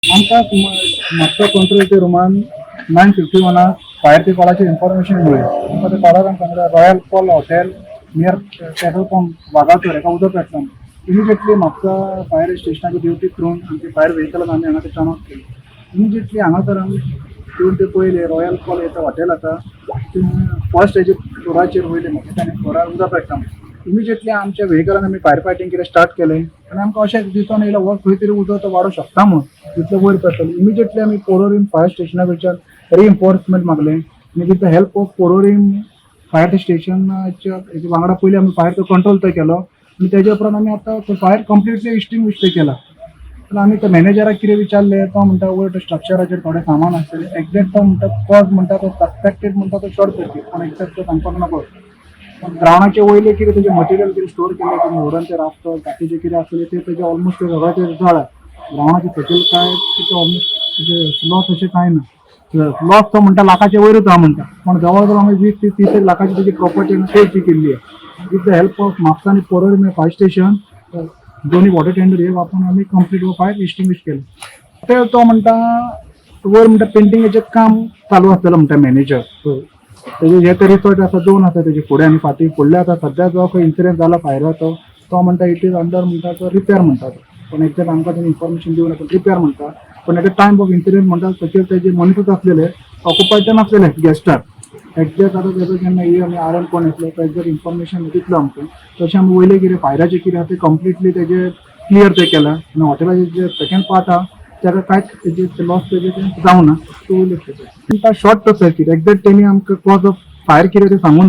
आमकां Mapusa control रुमान 9:51 fire ते कॉलाचेर इन्फॉर्मेशन मेळ्ळी. आमकां ते कॉलार आमकां सांगलें, Royal Pearl Hotel near petrol pump Vagator एका उदक पेटला. इमिजिएटली म्हापसा फायर स्टेशनाची ड्युटी करून आमचे फायर व्हेकलान आमी हांगा ते टर्न ऑफ केली. इमिजिएटली हांगासर आमी येवन ते पळयले, रॉयल पर्ल येता हॉटेल आसा ते फर्स्ट हेजे फ्लोराचेर वयले म्हाका ताणें फ्लोरार उदक पेटला. इमिजिएटली आमच्या व्हेकलान आमी फायर फायटींग कितें स्टार्ट केलें आनी आमकां अशें दिसून येयलें हो खंय तरी उदक तो वाडूंक शकता म्हूण इतलें वयर पेटलें. इमिजिएटली आमी पोरोरीम फायर स्टेशना कडच्यान रिइन्फोर्समेंट मागलें आनी with the help of Porvorim fire स्टेशनाच्या हेच्या वांगडा पयलीं आमी फायर तो कंट्रोल तो केलो आनी तेज्या उपरांत आमी आतां तो फायर कंप्लिटली एक्सटिंग्विश ते केला. पण आमी त्या मॅनेजराक कितें विचारलें, तो म्हणटा वयर स्ट्रक्चराचेर थोडें सामान आसतलें. एक्झॅक्ट तो म्हणटा कॉज म्हणटा तो सस्पेक्टेड म्हणटा तो शॉर्ट सर्कीट, पण एक्झॅक्ट तो सांगपाक नको. पण ग्रावंडाचे वयले कितें तेजें मटेरियल कितें स्टोर केलें तेणी व्हरून ते राफ्टर बाकीचे कितें आसलें ते तेजें ऑलमोस्ट सगळें ते जळ्ळा. ग्रावंडाचे सकयल काय कितें ऑलमोस्ट तेजें लॉस अशें कांय ना. लॉस तो म्हणटा लाखाचे वयरूच आहा म्हणटा, पण जवळ जवळ आमी 20 ते 30 एक लाखाची तेजी प्रॉपर्टी सेव केल्ली आहे. With the help of Mapusa आनी पोरोरीम फायर स्टेशन, दोन्ही वॉटर टेंडर हे वापरून आमी कंप्लीट हो फायर एक्सटिंग्विश केलें. ते तो म्हणटा वयर म्हणटा पेंटिंगाचें काम चालू आसतलें म्हणटा मॅनेजर. तेजे हे ते रिसॉर्ट आसा, दोन आसा तेजे, फुडें आनी फाटीं. फुडले आतां सद्या जो खंय इन्सिडंट जाला फायराचो, तो म्हणटा it is under म्हणटा तो रिपेर म्हणटा तो, पण एक्झॅक्ट आमकां तेणी इन्फॉर्मेशन दिवना, पण रिपेर म्हणटा. पण at a time of incident म्हणटा तशें तेजे मनिसूच आसलेले, ऑक्युपायड नासलेले गेस्टार. एक्झॅक्ट आतां तेजो जेन्ना ये आमी आर एल कोण येतलो तो एक्झॅक्ट इन्फॉर्मेशन दितलो आमकां. तशें आमी वयले कितें फायराचें कितें आहा तें कंप्लिटली तेजें क्लियर तें केलां आनी हॉटेलाचें जे सेकंड पार्ट आहा ताका कांयच तेजे लॉस तेजें तें जावना. तो शॉर्ट सर्कीट एक्झॅक्ट तेणी आमकां कॉज ऑफ फायर कितें तें सांगू ना.